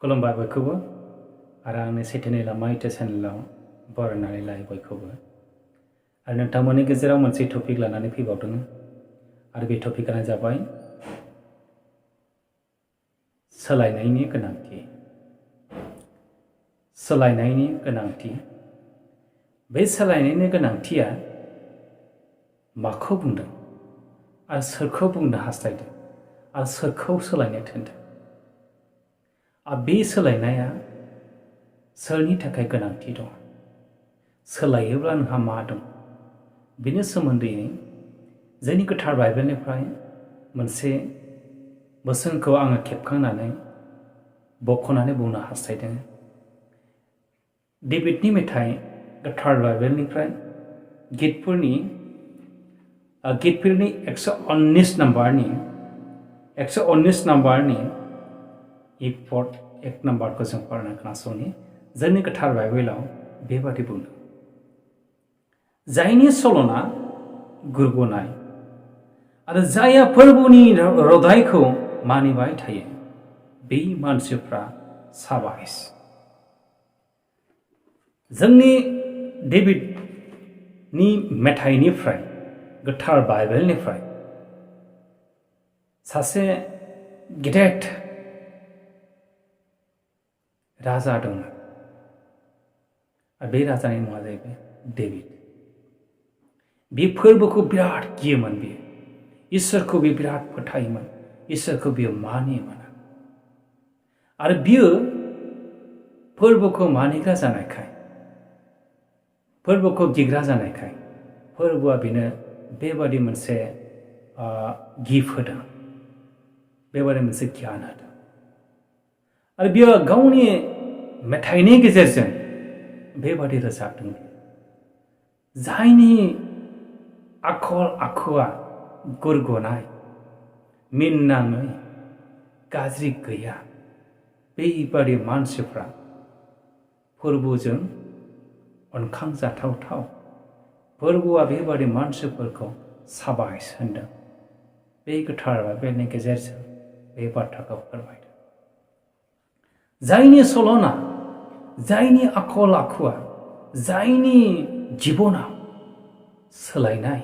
खुलुमबाय बयखौबो आरो आंनि स्विटवनि लामा चेनेलाव बरायनानै लायो बयखौबो आरो नोंथांमोननि गेजेराव मोनसे टपिक लानानै फैबावदों आरो बे टपिकआनो जाबाय सोलायनायनि गोनांथि सोलायनायनि गोनांथि बे सोलायनायनि गोनांथिया माखौ बुंदों आरो सोरखौ बुंनो हास्थायदों आरो सोरखौ सोलायनो थिनदों बे सोलायनाया सोरनि थाखाय गोनांथि दं सोलायोब्ला नोंहा मा दं बेनि सोमोन्दै जोंनि गोथार बाइबेलनिफ्राय मोनसे बोसोनखौ आङो खेबखांनानै बख'नानै बुंनो हास्थायदों डेभिडनि मेथाइ गोथार बाइबेलनिफ्राय गितफोरनि 119 नाम्बारनि एक नाम्बारखौ जों फरायना खोनासंनि जोंनि गोथार बाइबेलाव बेबादि बुंदों जायनि सल'ना gwjwnnai आरो जायहा फोरबुनि रदाइखौ मानिबाय थायो बे मानसिफ्रा साबायस जोंनि डेभिडनि मेथाइनिफ्राय गोथार बाइबेलनिफ्राय सासे गिदिर राजा दंमोन आरो बे राजानि मुङा जाहैबाय डेभिड बे फोरबोखौ बिराद गियोमोन बियो इसोरखौ बे बिराद फोथायोमोन इसोरखौ बियो मानियोमोन आरो बियो फोरबोखौ मानिग्रा जानायखाय फोरबोखौ गिग्रा जानायखाय फोरबोआ बेनो बेबादि मोनसे गिफ्ट होदों बेबादि मोनसे गियान होदों आरो बियो गावनि मेथाइनि गेजेरजों बेबादि रोजाबदों जायनि आखल आखुआ gwjwnnai मिनिनाङै गाज्रि गैया बेबादि मानसिफ्रा फोरबोजों अनखांजाथावथाव फोरबोआ बेबादि मानसिफोरखौ साबायस होनदों बे गोथार बाइबेलनि गेजेरजों बे बाथ्राखौ फोरमायदों जायनि सल'ना जायनि आखल आखुआ जायनि जिबनाव सोलायनाय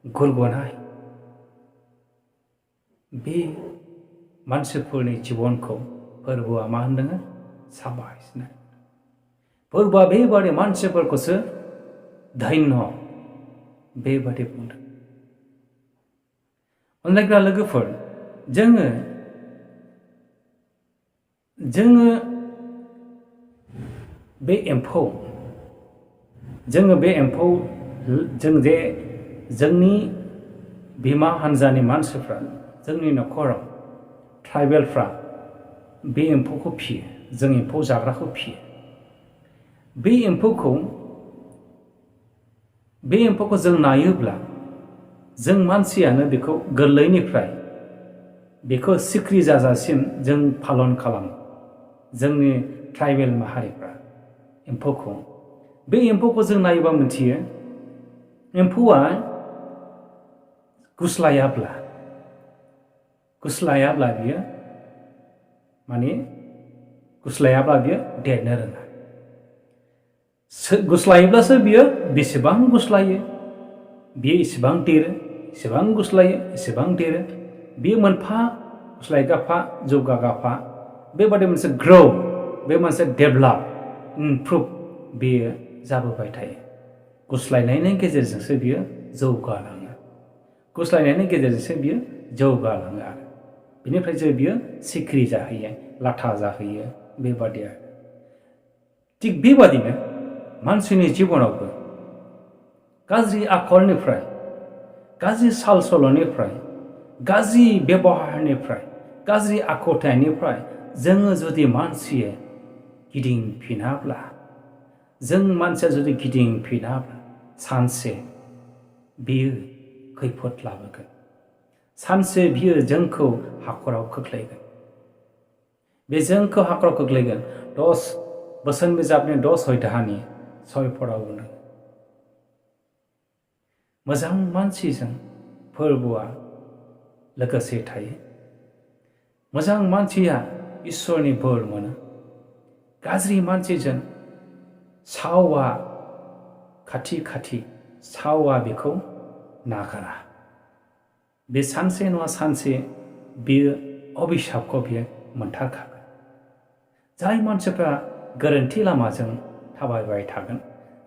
gwjwnnai बे मानसिफोरनि जिबनखौ फोरबोआ मा होनदों साबायस फोरबोआ बेबादि मानसिफोरखौसो धन्य बेबादि बुंदों अनलायग्रा लोगोफोर जोङो बे एम्फौ जों जे जोंनि बिमा हान्जानि मानसिफ्रा जोंनि न'खराव ट्राइबेलफ्रा बे एम्फौखौ फियो जों एम्फौ जाग्राखौ फियो बे एम्फौखौ जों नायोब्ला जों मानसियानो बेखौ गोरलैनिफ्राय बेखौ सिख्रि जाजासिम जों पालन खालामो जोंनि ट्राइबेल माहारिफ्रा बे एम्फौखौ जों नायोबा मोनथियो एम्फौआ गुस्लायाब्ला बियो देरनो रोङा गुस्लायोब्लासो बियो बेसेबां गुस्लायो बियो इसेबां देरो इसेबां गुस्लायो इसेबां देरो बियो मोनफा गुस्लायगाफा जौगागाफा बेबादि मोनसे ग्रौ बे मोनसे डेभेलप इमप्रुभ बेयो जाबोबाय थायो गुस्लायनायनि गेजेरजोंसो बियो जौगालाङो आरो बिनिफ्रायसो बियो सिख्रि जाहैयो लाथा जाहैयो बेबादि आरो थिग बेबादिनो मानसिनि जिबनावबो गाज्रि आखलनिफ्राय गाज्रि साल सल'निफ्राय गाज्रि बेबहारनिफ्राय गाज्रि आखुथायनिफ्राय जोङो जुदि मानसिया गिदिंफिनाब्ला सानसे बियो खैफोद लाबोगोन सानसे बियो जोंखौ हाखराव खोख्लैगोन बे जोंखौ हाखराव खोख्लैगोन 10 बोसोन बिजाबनि 10 अध्यायनि 6 फराव बुंदों मोजां मानसिजों फोरबोआ लोगोसे थायो मोजां मानसिया इसोरनि बोर मोनो गाज्रि मानसिजों सावा खाथि खाथि सावा बेखौ नागारा बे सानसे नङा सानसे बेयो अभिशापखौ बियो मोनथारखागोन जाय मानसिफ्रा गोरोन्थि लामाजों थाबायबाय थागोन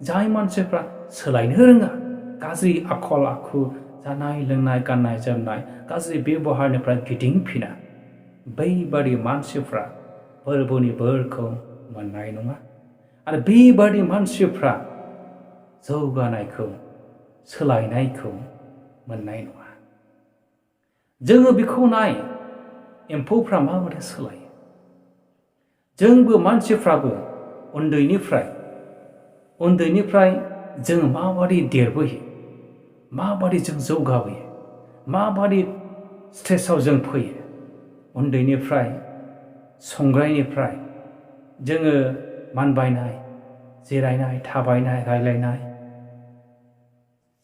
जाय मानसिफ्रा सोलायनो रोङा गाज्रि आखल आखु जानाय लोंनाय गाननाय जोमनाय गाज्रि बेबहारनिफ्राय गिदिंफिना बैबादि मानसिफ्रा फोरबोनि बोरखौ मोननाय नङा आरो बेबादि मानसिफ्रा जौगानायखौ सोलायनायखौ मोननाय नङा जोङो बेखौ नाय एम्फौफ्रा माबोरै सोलायो जोंबो मानसिफ्राबो उन्दैनिफ्राय जों माबादि देरबोयो माबादि जों जौगाबोयो माबादि स्टेजाव जों फैयो उन्दैनिफ्राय संग्रायनिफ्राय जोङो मानबायनाय जिरायनाय थाबायनाय रायलायनाय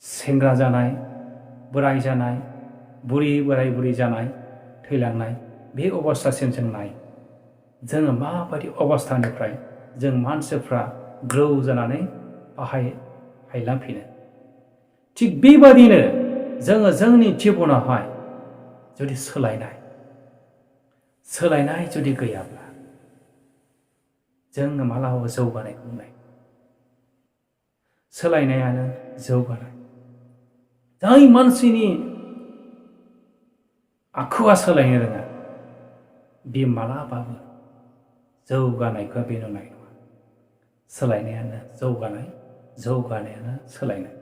सेंग्रा जानाय बोराय जानाय बोराय बुरि जानाय थैलांनाय बे अबस्थासिम जों नाय जोङो माबायदि अबस्थानिफ्राय जों मानसिफ्रा ग्रौ जानानै हायलांफिनो थिग बेबादिनो जोङो जोंनि जिबनावहाय जुदि सोलायनाय जुदि गैयाब्ला जोङो मालाबाबो जौगानायखौ नुनाय सोलायनायानो जौगानाय जाय मानसिनि आखुआ सोलायनो रोङा बे मालाबाबो जौगानायखौ बे नुनाय नङा सोलायनायानो जौगानायानो सोलायनाय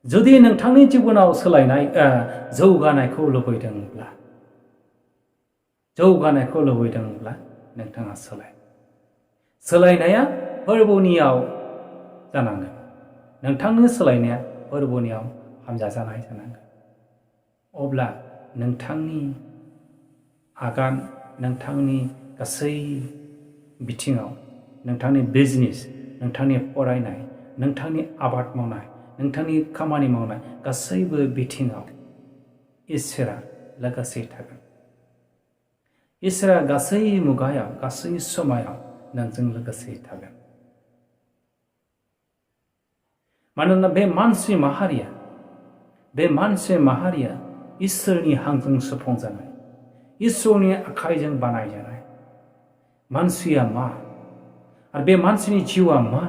जुदि नोंथांनि जिबनाव जौगानायखौ लुबैदोंब्ला नोंथाङा सोलायनाया फोरबु नियाव जानांगोन नोंथांनि सोलायनाया फोरबु नियाव हामजाजानाय जानांगोन अब्ला नोंथांनि आगान नोंथांनि गासै बिथिङाव नोंथांनि बिजनेस नोंथांनि फरायनाय नोंथांनि आबाद मावनाय नोंथांनि खामानि मावनाय गासैबो बिथिङाव इसोरा लोगोसे थागोन इसोरा गासै मुगायाव गासै समायाव नोंजों लोगोसे थागोन मानोना बे मानसि माहारिया इसोरनि हांजों सुफुंजानाय इसोरनि आखाइजों बानायजानाय मानसिया मा आरो बे मानसिनि जिउआ मा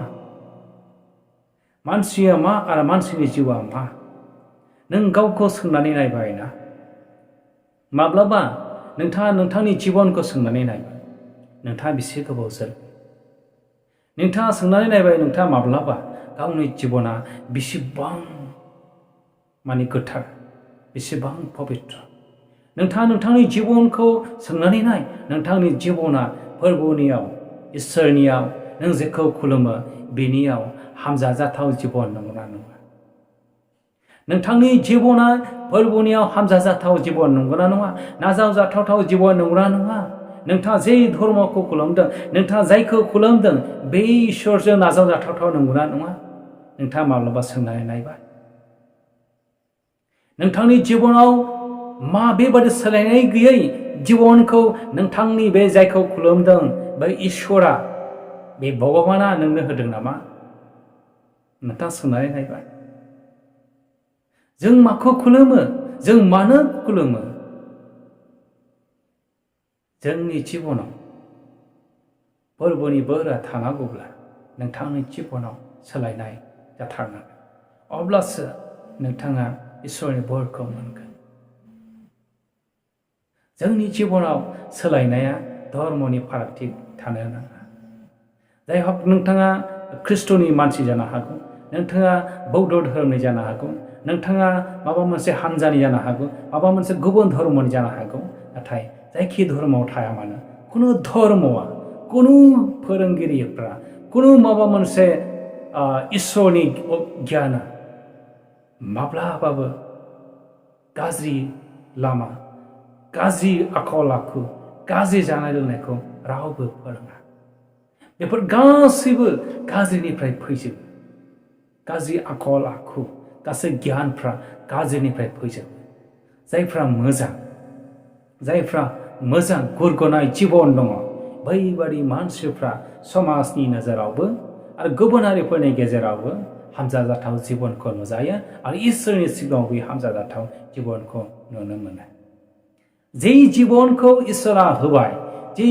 आरो मानसिनि जिउआ मा नों गावखौ सोंनानै नायबायना माब्लाबा नोंथाङा नोंथांनि जिबनखौ सोंनानै नायबाय नोंथाङा बेसे गोबाव जोरगोन नोंथाङा सोंनानै नायबाय नोंथाङा माब्लाबा गावनि जिबना बेसेबां गोथार बेसेबां पबित्र नोंथाङा नोंथांनि जिबनखौ सोंनानै नाय नोंथांनि जिबना फोरबोनियाव इसोरनियाव नों जेखौ खुलुमो बेनियाव हामजाजाथाव जिबन नंगौना नङा नोंथांनि जिबना फोरबोनियाव हामजाजाथाव जिबन नंगौना नङा नाजावजाथाव जिबन नंगौना नङा नोंथाङा जे धर्मखौ खुलुमदों नोंथाङा जायखौ खुलुमदों बे इसोरजों नाजावजाथाव नंगौना नङा नोंथाङा माब्लाबा सोंनानै नायबाय नोंथांनि जिबनाव मा बेबादि सोलायनाय गैयै जिबनखौ नोंथांनि बे जायखौ खुलुमदों बै इसोरा बे भगबाना नोंनो होदों नामा नोंथाङा सोंनानै नायबाय जों माखौ खुलुमो जों मानो खुलुमो जोंनि जिबनाव फोरबोनि बोरा थानांगौब्ला नोंथांनि जिबनाव सोलायनाय जाथारनांगोन अब्लासो नोंथाङा इसोरनि बोरखौ मोनगोन जोंनि जिबनाव सोलायनाया धर्मनि फारागथि थानो नाङा जाय हक नोंथाङा ख्रिस्ट'नि मानसि जानो हागौ नोंथाङा बौद्ध धोरोमनि जानो हागौ नोंथाङा माबा मोनसे हानजानि जानो हागौ माबा मोनसे गुबुन धर्मनि जानो हागौ नाथाय जायखि धर्मआव थाया मानो खुनु धर्मआ खुनु फोरोंगिरिफ्रा खुनु माबा मोनसे इसोरनि गियाना माब्लाबाबो गाज्रि लामा गाज्रि आखल आखु गाज्रि जानाय लोंनायखौ रावबो फोरोङा बेफोर गासैबो गाज्रिनिफ्राय फैजोबो गाज्रि आखल आखु गासै गियानफ्रा गाज्रिनिफ्राय फैजोबो जायफ्रा मोजां जायफ्रा मोजां गुरगनाय जीवन दङ बैबादि मानसिफ्रा समाजनि नोजोरावबो आरो गुबुनारिफोरनि गेजेरावबो हामजाजाथाव जीवनखौ नुजायो आरो इसोरनि सिगाङाव बे हामजाजाथाव जीवनखौ नुनो मोनो। जे जीवनखौ इसोरा होबाय, जे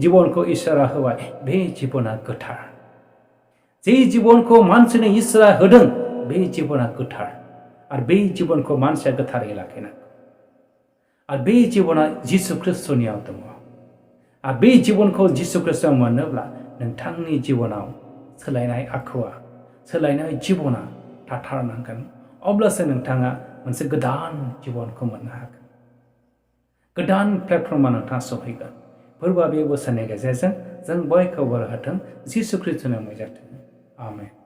जीवनखौ इसोरा होबाय बे जीवना गोथार। जे जीवनखौ मानसिनो इसोरा होदों बे जीवना गोथार आरो बे जीवनखौ मानसिया गोथारै लाखिनांगौ। आरो बे जीवना जिसु ख्रिस्टनियाव दङ। आरो बे जीवनखौ जिसु ख्रिस्टआव मोनोब्ला नोंथांनि जीवनाव सोलायनाय आखुआ, सोलायनाय जीवना थाथारनांगोन। अब्लासो नोंथाङा मोनसे गोदान जीवनखौ मोननो हागोन। गोदान प्लेटफर्माव नोंथाङा सफैगोन। फोरबोआ बे बोसोरनि गेजेरजों जों बयखौबो होथों। जिसु ख्रिस्टनि मुङै जाथों। आमेन।